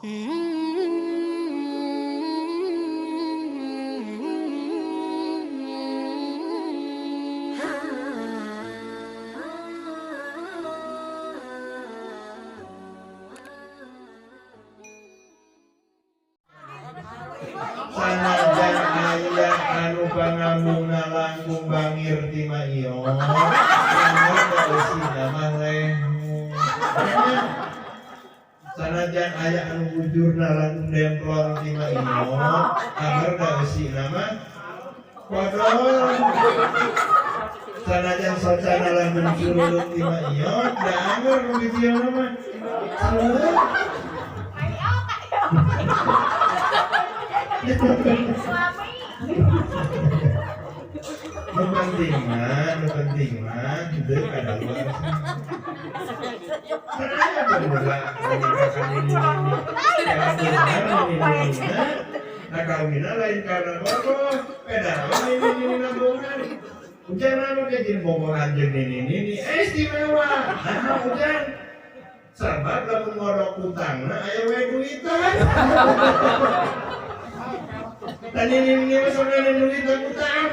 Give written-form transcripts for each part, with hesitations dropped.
Sanajan aya anu pangambungna langkung bangir ti Ma Iyo, lamun eusina mah lehmu. Sanajan aya anu bujurna langkung demplon ti Ma Iyo, anger da eusina mah kodol. Sanajan socana langkung curuluk ti Ma Iyo, da anger nu bijilna mah seueur. Nu penting mah, nu penting mah henteu kadaluarsa. Kan aya pemuda menikahkan ini ini. Nah, kawinna lain karena bogoh, beda ini ini nabungan. Hujan anu ke jeung bogohan jeung ini ini istimewa. Nah, hujan sabab lamun ngodok utangna aya we duitan. Dan ini mah sebenarnya duit utang.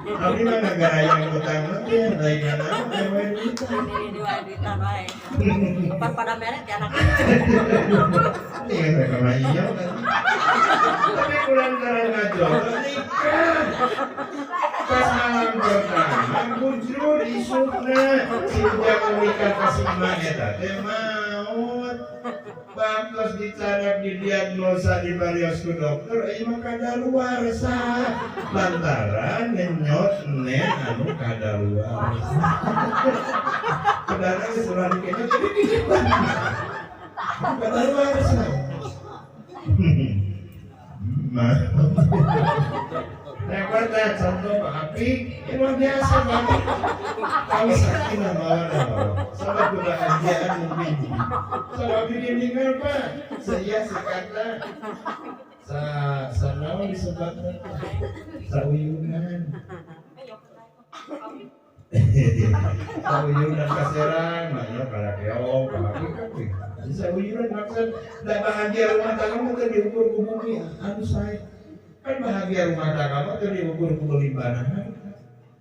Abdi mah negara yang utang mah teh lain naon aya we duitan. Ini wae duitan wae. Apa pada meret ya anak. Iya, mereka mah iya kan. Tapi kulantaran ngajodoh nikah. Pas malam pertama bujur isukna si ujang menikah ka si emak eta teh maut. Baktos dicanak didiagnosa di barios ku dokter, ieu mah kadaluarsa. Lantaran ngenyot nen anu kadaluarsa. Kadang geus ulah dikenyot jadi dinyot. Kadaluarsa. Mah. Nah, contoh Pak Api, ini luar biasa banget. Tahu sakinah mawaddah warahmah. Sabab kebahagiaan mungkin. Sabab bikin tinggal Pak. Saya sekata sa sanaon disebutna sauyunan. Sauyunan ka Serang, mah karakeong, Pak Api kan. Sauyunan maksud da bahagia rumah tangga mah teu diukur ku bumi anu sae. Kan bahagia rumah tangga mah teu diukur ku belimbanahan.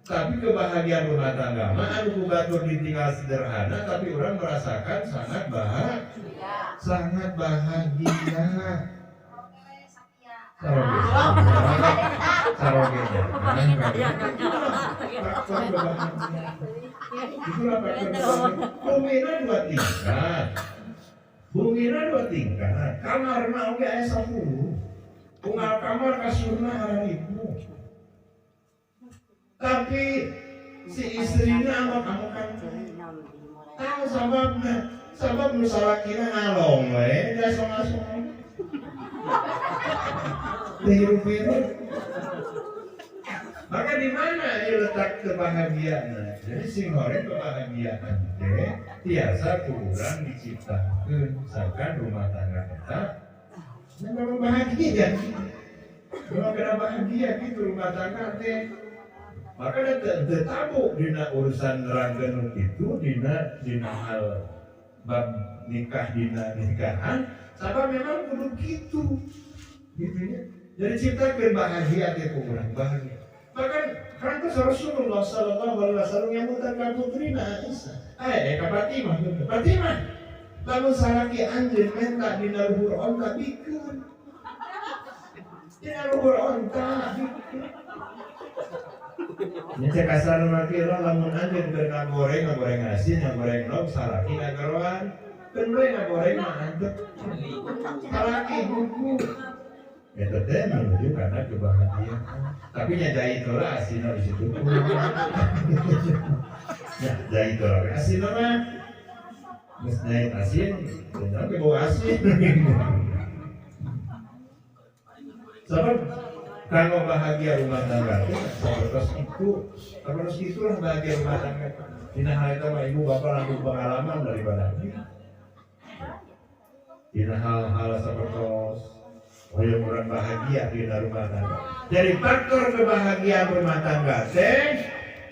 Tapi kebahagiaan rumah tangga mah anu ku batur ditinggal sederhana tapi orang merasakan sangat bahagia. Sangat bahagia. Saroge. Saroge. Faktor kebahagiaan. Itulah faktor kebahagiaan. Bumina dua tingkat. Bumina dua tingkat. Kamarna oge aya 10. Unggal kamar kasurna hararipu. Tapi si istrina amok-amokan. Tahu sababna? Sabab nu salakina ngalong we da songa-songa. Hirup-hirup. Maka di mana ieu letak kebahagiaan? Jadi sing horeng kebahagiaan teh tiasa ku urang diciptakeun misalkan rumah tangga eta memang bahagia. Memang kena bahagia gitu rumah tangga teh. Maka da teu tabu dina urusan nerangkeun itu dina dina hal bab nikah dina nikahan sabab memang kudu kitu. Gitu ya. Jadi ciptakeun bahagia teh ku urang bahagia. Bahkan kan Rasulullah sallallahu alaihi wasallam nyebutan ka putrina Aisyah. Ka Fatimah, Fatimah. Lamun salaki anjeun menta dina luhur onta bikeun. Dina luhur onta bikeun. Nya cek kasar mah kieu lah lamun anjeun keur ngagoreng, ngagoreng asin, ngagoreng nog salaki ngagaroan. Keun we ngagoreng mah antep. Salaki buku. Eta teh menuju karena kebahagiaan. Tapi nya jahit heula asinna di situ. Ya, jahit heula asinna mah. Geus jahit asin, tapi bau asin. Sebab kalau bahagia rumah tangga itu seperti itu, terus itulah bahagia rumah tangga. Dina hal itu mah ibu bapak langsung pengalaman daripada ini. Dina hal-hal seperti hoyong orang bahagia di rumah tangga. Jadi faktor kebahagiaan rumah tangga teh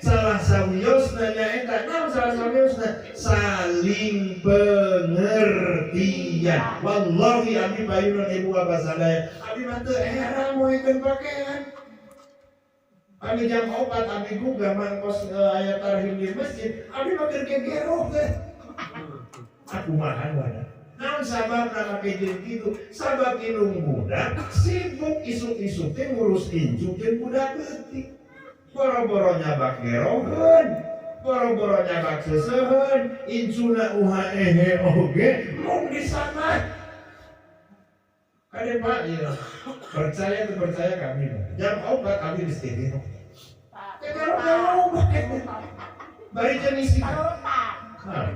Salah sawiosna nyaeta naon salah sawiosna saling pengertian. Wallahi abi payunan ibu abah sadaya. Abi mah teu era moekeun pakaian. Abi jam 4 abi gugah mangkos aya tarhim di masjid, abi mah keur gegeroh teh. Akumahan wadah. Naon sababna make jeung kitu? Sabab indung budak sibuk isuk-isuk teh ngurus incu jeung budak leutik. Boro-boro nyabak geroheun, boro-boro nyabak seseuheun, incuna uha ehe oge mung disana. Kade Pak, ya. Percaya tuh percaya kami. Jam 4 kami di sini. Geroh geroh. Bari jeung isi. Nah,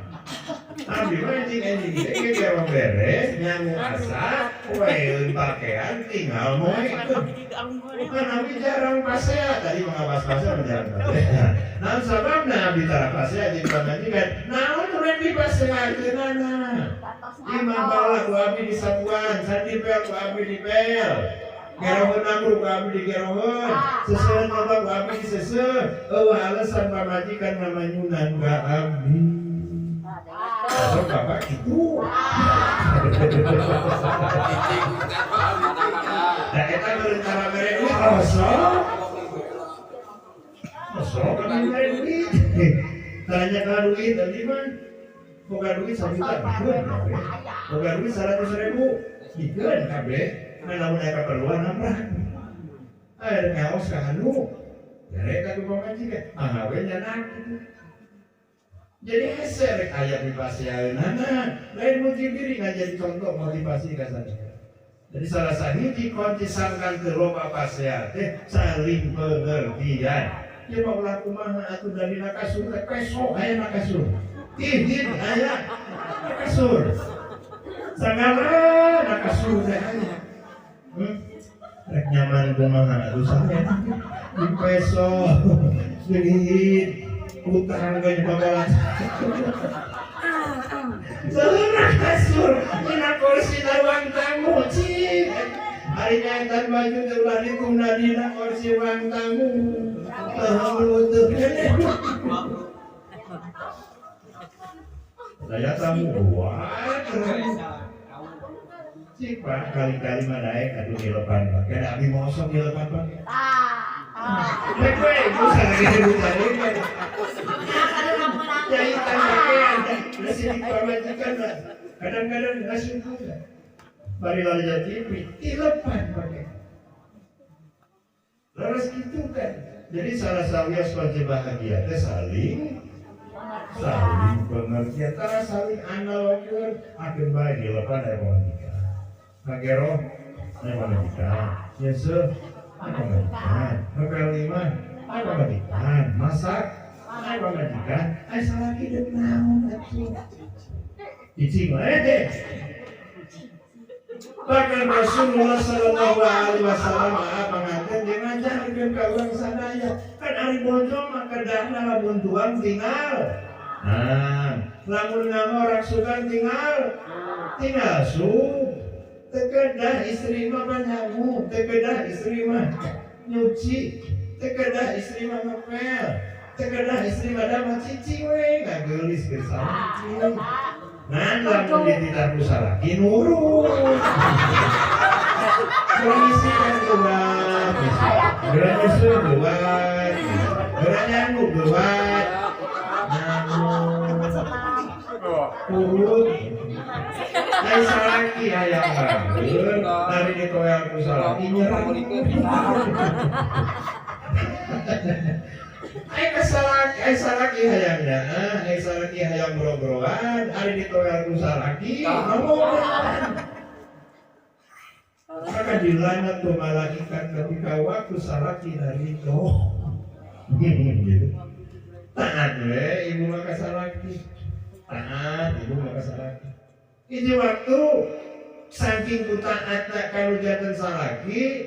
abi mah anjing-anjing teh geroh beres, nyangu asa, weun pakaian tinggal moekeun. Bukan abi jarang pasea, tadi mah pasea jarang pasea. Naon sababna abi tara pasea jeung pamajikan? Naon urang dipaseakeunana? Imah bala ku abi disapuan, sandi pel ku abi dipel. Geroheun amru ku abi digeroheun, seseuheun loba ku abi diseseuh. Eueuh alasan pamajikan mamanyunan ka abi. Atau bapak gitu. Nah, eta berencana mere duit, osok. Osok kami mere duit. Tanya ka duit tadi mah. Boga duit 1 juta, dikeun kabeh. Boga duit 100.000, dikeun kabeh. Nah, lamun aya kaperluan nambah. Aya ngaos ka anu. Bere ka pamajikan, ah we nyanak kitu. Jadi hese rek aya dipaseaeunana, lain muji diri ngajadi contoh motivasi ka sadaya. Jadi salah sahiji kunci sangkan teu loba pasea teh saling pengertian. Ieu mah ulah kumaha atuh dari na kasur teh peso aya na kasur. Tihid aya na kasur. Sagala na kasur teh aya. Rek nyaman kumaha atuh sampe di peso jeung utang ge babalas. Salah kasur dina kursi ruang tamu cik. Ari nyantan baju teh ulah ditunda dina kursi ruang tamu. Teu teu keneh. Daya tamu buat. Cik Pak kali-kali mah daek atuh dilepan Pak. Kada abi mosok dilepan Pak. Rek we ibu sareng ibu sareng. Jahitan pakaian, nasi pamajikan lah. Kadang-kadang nasi juga. Bari lalaja TV, dilepan pakai. Laras gitu kan. Jadi salah satu kunci bahagia teh saling pengertian, tara saling analogkeun, akeun bae dilepan aya pamajikan. Ngageroh aya pamajikan, nyeuseuh aya pamajikan, ngepel imah aya pamajikan, masak ay pamajikan, ay salaki deuk naon atuh. Cicing wae teh. Bahkan Rasulullah sallallahu alaihi wasallam panganten jeung ngajarkeun ka urang sadaya, kan ari bojo mah kedahna lamun tuang tinggal. Nah, lamun ngamorak sugan tinggal, tinggal sup. Teu kedah istri mah panyamu, teu kedah istri mah nyuci, teu kedah istri mah ngepel. Tekedah istri madama cicing we ngageulis geus salaki. Ngan lamun dititah ku salaki nurut. Permisi kan geuwat. Geura nyusul geuwat. Geura nyangu geuwat. Nyangu. Urut. Ai salaki hayang banget. Dari ditoel ku salaki nyerang. Ai salaki hayang nyaah, ai salaki hayang bro-broan, ari ditoel ku salaki ngomongan. Maka dilanat tuh malaikat ketika waktu salaki narito. Gitu. Taat we ibu maka salaki. Taat ibu maka salaki. Ini waktu saking ku taatna ka janten salaki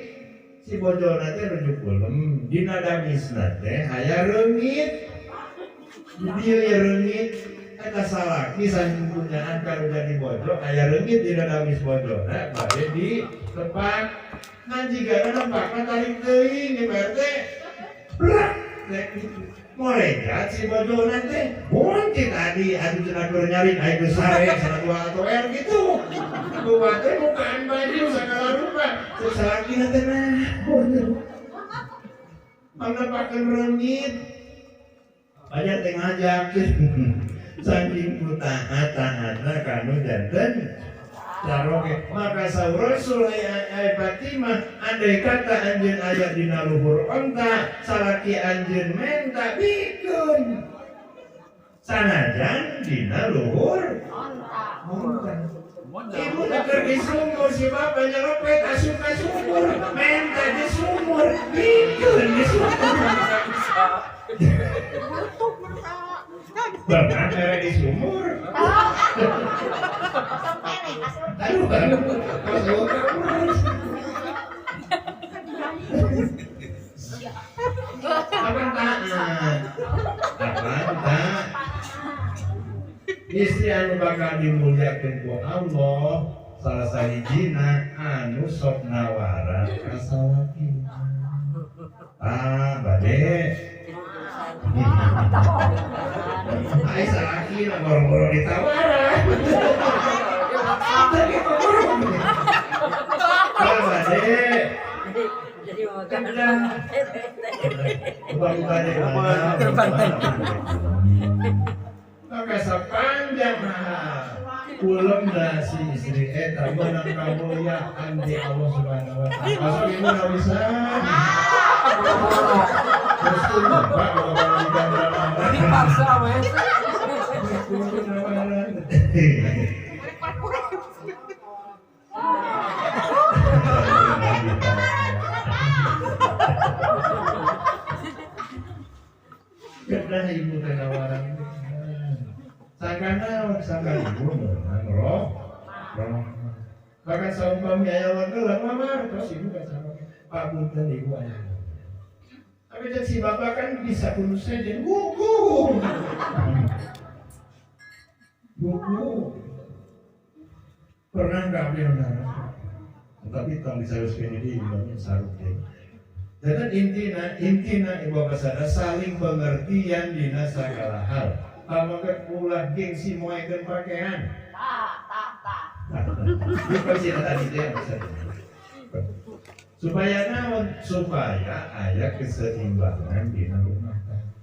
si bojona teh rujuk kulem dina damisna teh aya reungit di dieu ya reungit eta salaki saking punyaan ka jadi bojo aya reungit dina damis bojona bade di tepak ngan jigana nempakna tarik teuing di Pak RT brak rek gitu. Morejat si bojona teh bunti tadi atuh cenah keur nyari aing geus sare cenah dua atau R gitu. Buat teh bukaan baju segala rupa. Terus salakina teh nah. Mangnepakeun reungit. Banyak teh ngajak. Saking ku taat-taatna kanu janten caroge. Maka saur Rasul ai Fatimah, andai kata anjeun aya dina luhur onta, salaki anjeun menta bikeun. Sanajan dina luhur Onta. onta. Ibu keur di sumur si bapak nyelepet asup ka sumur, menta di sumur, bikeun di sumur. Butuh menta. Bapak mere di sumur. Sampai asup. Aduh, masuk terus. Apa taat? Apa taat? Istri anu bakal dimuliakeun ku Allah salah sahijina anu sok nawaran ka salakina. Ah, bade. Ai salakina boro-boro ditawaran. Tapi boro. Ah, bade. Jadi makan. Ubah-ubahnya maka sepanjang kulem si istri eta menang kemuliaan di Allah Subhanahu wa taala. Masuk ibu nggak bisa. Terus tuh bapak kalau kalau Dipaksa weh. Kedah ibu teh nawaran. Sangka naon, sangka ibu meunang roh. Roh. Bahkan saumpami aya wagelan mamar terus ibu kan sama Pak punten ibu aya. Tapi dan si bapak kan bisa kudu sejen gugu. Gugu. Pernah nggak ambil naon? Tapi tong disaruskeun di imamnya saruk deh. Dan intina ibu bapak sadar saling pengertian dina segala hal. Pamengket ulah gengsi moekeun pakaian. Tak, tak, tak. Bukan sih tadi teh supaya naon? Supaya aya keseimbangan dina rumah tangga.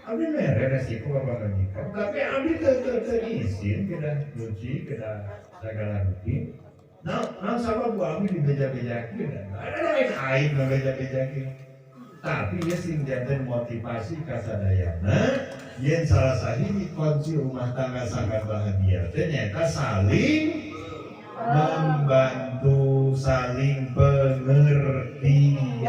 Abdi mere resiko pamajikan, tapi abdi teu teu izin kedah nyuci, kedah segala rupi. Nah, nah sama bu abdi dibeja-bejakeun. Ada lain aing ngabeja-bejakeun. Tapi ya sing janten motivasi kasadayana yen salah sahiji kunci rumah tangga sangat bahagia teh nyaeta saling membantu, saling pengertian.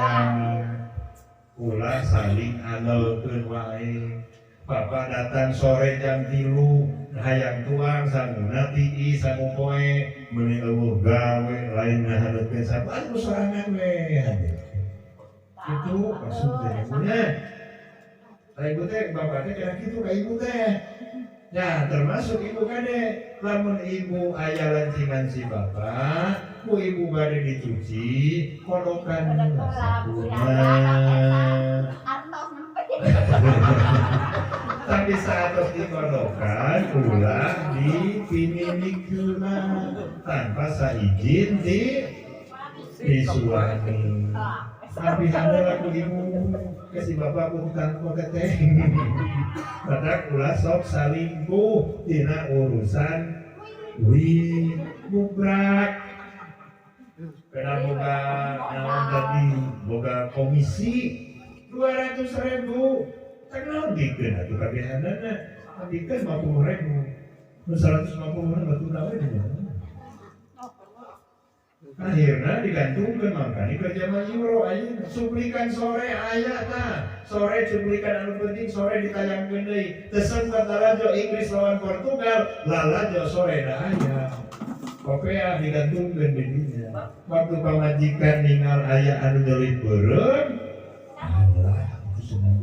Ulah saling anelkeun wae. Bapak datang sore jam 3 hayang tuang sanguna tiis sangu poe meuni eueuh gawe lain ngahaneutkeun saban ku sorangan we. Itu maksudnya ibunya. Nah, ibu teh bapak teh kira kitu ka ibu teh. Nah, termasuk ibu kade lamun ibu aya lancingan si bapak, ku ibu bade dicuci, kodokan sakuna. Tapi saat dikodokan ulah dipinimikeuna tanpa saizin di suami. Tapi handal aku ibu ke si bapak aku tanpa keteh. Badak ulah sok salingkuh dina urusan duit bubrak. Kena boga naon tadi boga komisi 200.000. Kenal dikeun atuh kabehanana. Dikeun 50.000. Nu 150 batu nawe di mana? Akhirnya digantungkan makanya kerja mah euro aja cuplikan sore aya tah sore cuplikan anu penting sore ditayangkeun deui teu sempat lalajo Inggris lawan Portugal lalajo sore da aya kopea digantungkeun di dinya waktu pamajikan ningal aya anu deui beureum alah itu cenah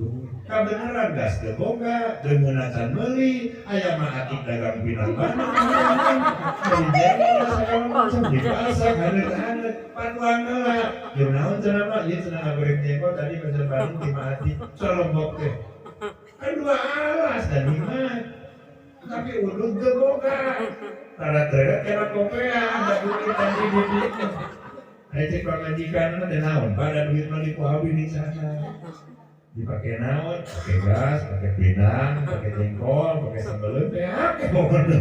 kabeneran gas teu boga deungeun can meuli aya mah atik dagang pinang-mana meuli jengkol segala macam dipasak haneut-haneut patuang heula jeung naon cenah mah ieu cenah ngagoreng jengkol tadi pesen bandung ti mah atik colombok teh Kan dua alas dan nikmat. Tapi udud teu boga. Tara teret kana kopea ada duit tadi duit. Ai cek pamajikan mah teh naon? Pada duit mah di ku abdi di sana. Dipakai naon? Pakai gas, pakai pinang, pakai jengkol, pakai sambal teh akeh pokokna.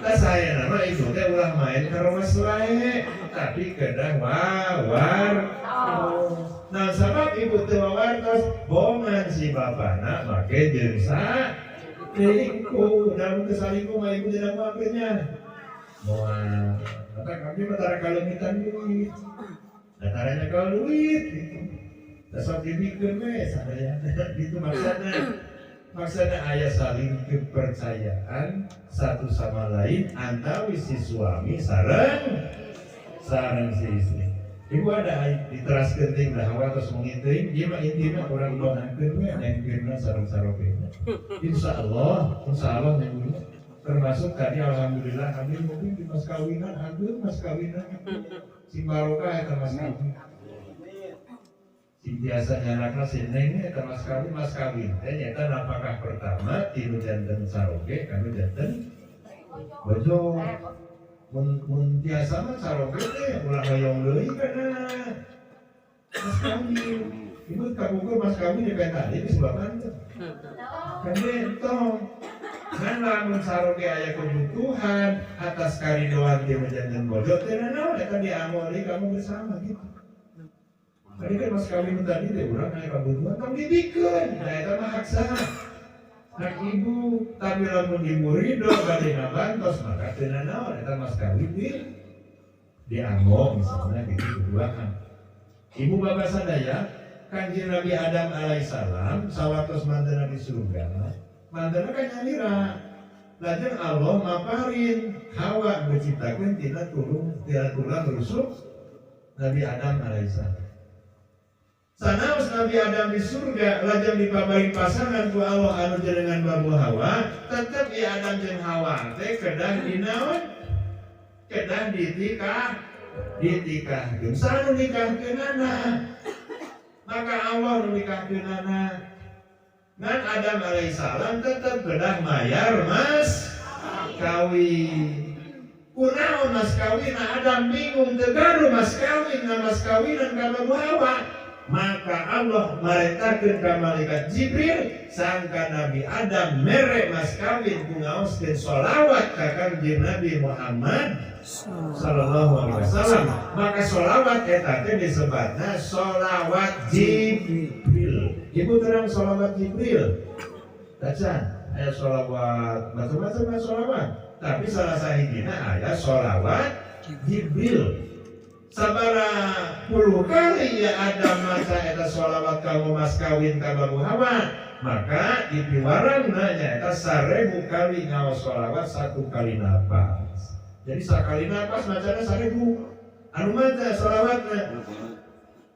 Nah saya nama itu teh ulah main ke rumah selae, tapi kedah wawar. Nah sabab ibu teu wawartos, bongan si bapana make jeung salingkuh. Dalam kesalingkuh mah ibu tidak makanya. Moal, kata kami mah tara kaleungitan duit. Dataranya kalau duit gitu. Sok dibikeun we sadayana gitu maksudna. Maksudnya aya saling kepercayaan satu sama lain antawis si suami sareng sareng si istri. Ibu ada diteraskeun teuing da hawa tos mengiteuing ieu mah intina urang doakeun we nengkeunna sareng sarobena. Insyaallah ibu termasuk tadi alhamdulillah kami mungkin di mas kawinan ageung mas kawinan sing barokah eta mas kawin. Sing biasa nyanakna si neng eta mas kawin teh nyaeta napakah pertama tinu janten saroge kanu janten bojo. Mun biasa mah saroge teh ulah hoyong deui kana mas kawin. Ibu kapungkur mas kawin dipentali geus bapan teh. Kan entong. Kan lamun saroge aya kebutuhan atas karidoan ti janten bojo teh nanaon eta diamoli kamu bersama gitu. Tadi kan mas kawin tadi teh urang aya kabutuhan tong dibikeun. Nah eta mah hak saha? Hak ibu. Tapi lamun ibu ridho bade ngabantos maka teu nanaon eta mas kawin di dianggo misalnya gitu keduaan. Ibu bapak sadaya Kanjeng Nabi Adam alaihissalam sawartos mantena di surga, mantena kan nyalira. Lajeng Allah maparin Hawa menciptakeun tina tulung tina tulang rusuk Nabi Adam alaihissalam. Sanaos Nabi Adam di surga lajeng dipaparin pasangan ku Allah anu jenengan babu Hawa, tetep ya Adam jeung Hawa teh kedah dinaon? Kedah ditikah, ditikahkeun. Saha nu nikahkeunana? Maka Allah nu nikahkeunana. Ngan Adam alaihissalam tetep kedah mayar mas kawin. Kunaon mas kawin? Adam bingung teu gaduh mas kawin, na mas kawinan ka babu Hawa. Maka Allah merintahkeun ka malaikat Jibril sangka Nabi Adam mere mas kawin ku ngaoskeun sholawat ka Kangjeng Nabi Muhammad sallallahu alaihi wasallam. Maka sholawat eta teh disebutna sholawat Jibril. Ibu terang sholawat Jibril. Tacan aya sholawat macam-macam sholawat, tapi salah sahijina aya sholawat Jibril. Sabara puluh kali ya Adam maca eta sholawat kamu mas kawin ka babu Hawa, maka dipiwarangna nyaeta 1000 kali ngaos sholawat satu kali napas. Jadi sakali napas macana 1000. Anu maca sholawatna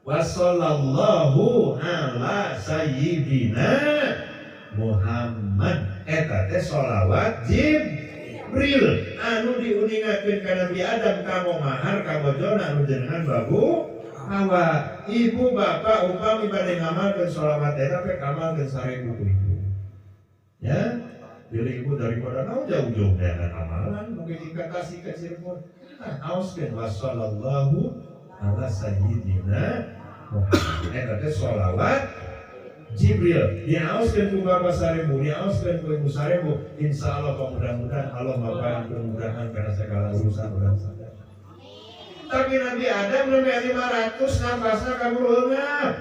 wa sallallahu ala sayyidina Muhammad. Eta teh sholawat Jibril anu diuningakeun ka Nabi Adam kanggo mahar ka bojona anu jenengan babu Hawa. Ibu bapak upami bade ngamalkeun sholawat eta teh ngamalkeun 1000 ku ibu. Ya, jadi ibu daripada naon jauh-jauh dengan amalan mungkin dikatasi ke Cirebon. Nah, aoskeun wa sallallahu ala sayyidina Muhammad. Eta teh sholawat Jibril diaoskeun ku bapak 1000, diaoskeun ku ibu 1000. Insya Allah mudah-mudahan Allah memberikan kemudahan karena segala urusan urang sadaya. Tapi Nabi Adam lebih 500 napasna kabur eungap.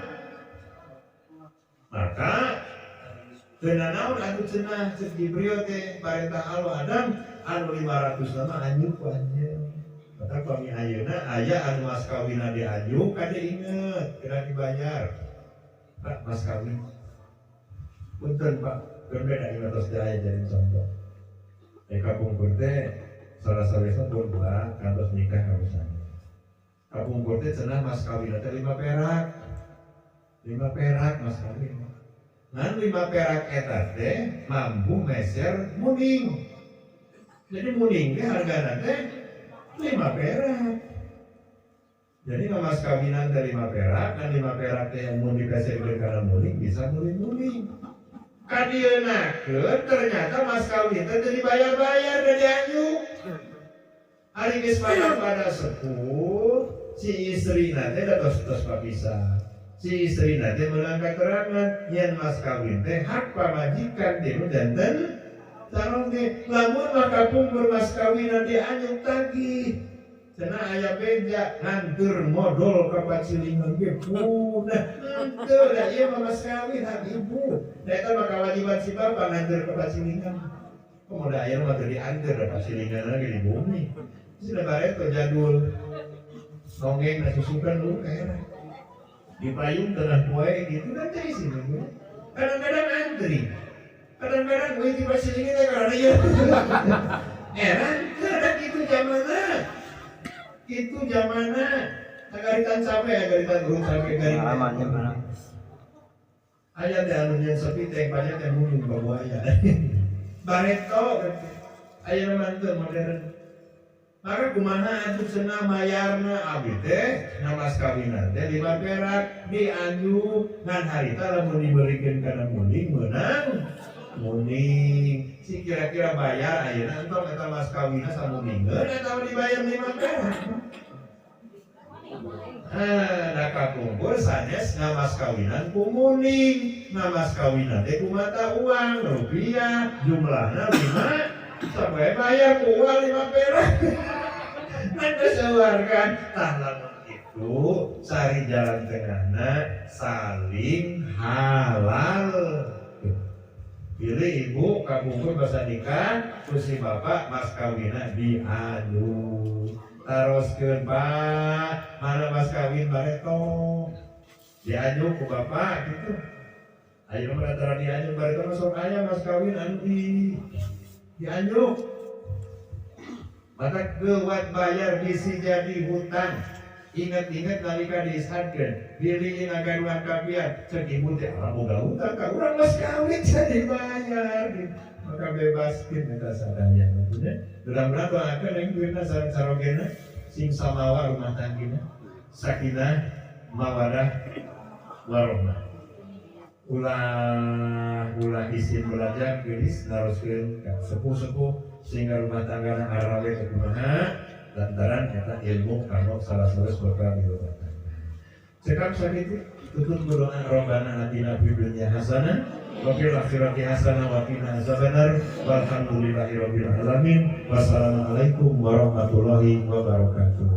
Maka teu nanaon atuh cenah ceuk Jibril teh parentah Allah Adam anu 500 nama anjuk ku anjeun. Maka pami ayeuna aya anu mas kawinna dianjuk kade inget kena dibayar. Pak mas kawin. Punten Pak, berbeda ieu tos aya jadi contoh. Kapungkur teh salah sawiosna pun buah kantos nikah misalnya. Kapungkur teh cenah mas kawin teh 5 perak. 5 perak mas kawin. Ngan 5 perak eta teh mampu meser muning. Jadi muning teh hargana teh 5 perak. Jadi mas kawinan teh 5 perak, kan 5 perak teh mun dipesekeun kana muling bisa muling-muling. Kadieunakeun ternyata mas kawin teh teu dibayar-bayar da dianjuk. Ari geus pada sepuh, si istrina teh da tos-tos papisah. Si istrina teh meunang katerangan yen mas kawin teh hak pamajikan teh nu janten sarong teh lamun maka pungkur mas kawinan dianjuk tagih. Cenah aya beja nganteur modol ka pacilingan ge punah henteu da ieu mah mas kawin hak ibu. Da eta mah kewajiban si bapak nganteur ka pacilingan. Komo da aya mah teu dianteur da pacilingan ge di bumi. Sina bareto jadul. Dongeng na susukan lu kayak di payung tengah poe gitu kan teh sini. Kadang-kadang antri. Kadang-kadang we di pacilingan teh karena ieu. Era teu kitu zamanna. Itu zamanna sagaritan sampe agaritan urut sampe garing. Pengalamannya benar. Aya teh anu nyen sepi teh banyak teh mundung babuaya. Bareto aya mah teu modern. Maka kumaha atuh cenah mayarna abdi teh na mas kawinan teh 5 perak dianjuk ngan harita lamun dibeulikeun kana munding meunang muning. Si kira-kira bayar ayeuna entong eta mas kawinna samundingeun atawa dibayar 5 perak. Ah, da kapungkur sanes ngamas kawinan ku muning, ngamas kawinan teh ku mata uang rupiah jumlahna 5 sampai bayar ku uang 5 perak. Ngan geus kan tah lamun kitu sari jalan tengahna saling halal. Pilih ibu kapungkur basa nikah ku si bapak mas kawinna diadu. Taroskeun pak, mana mas kawin bareto dianjuk ku bapak gitu. Ayeuna mah antara dianjuk bareto mah sok aya mas kawin anu dianjuk. Maka geuwat bayar bisi jadi hutang. Ingat-ingat nalika diishadkeun, bilih ngagaduhan kapian, cek ibu teh ah boga hutang ka urang mas kawin jadi bayar. Maka bebaskeun eta sadaya nya. Mudah-mudahan doakeun yang duitna sareng sarogena sing samawa rumah tanggina, sakinah, mawadah, warahmah. Ulah isin belajar geulis naroskeun ka sepuh-sepuh sehingga rumah tanggana arawe teh kumaha lantaran eta ilmu kanggo salah salah bekal di rumah tangga. Cekap sakitu tutup doa Rabbana atina fid dunya hasanah wa fil akhirati hasanah wa qina azabannar walhamdulillahi rabbil alamin. Wassalamualaikum warahmatullahi wabarakatuh.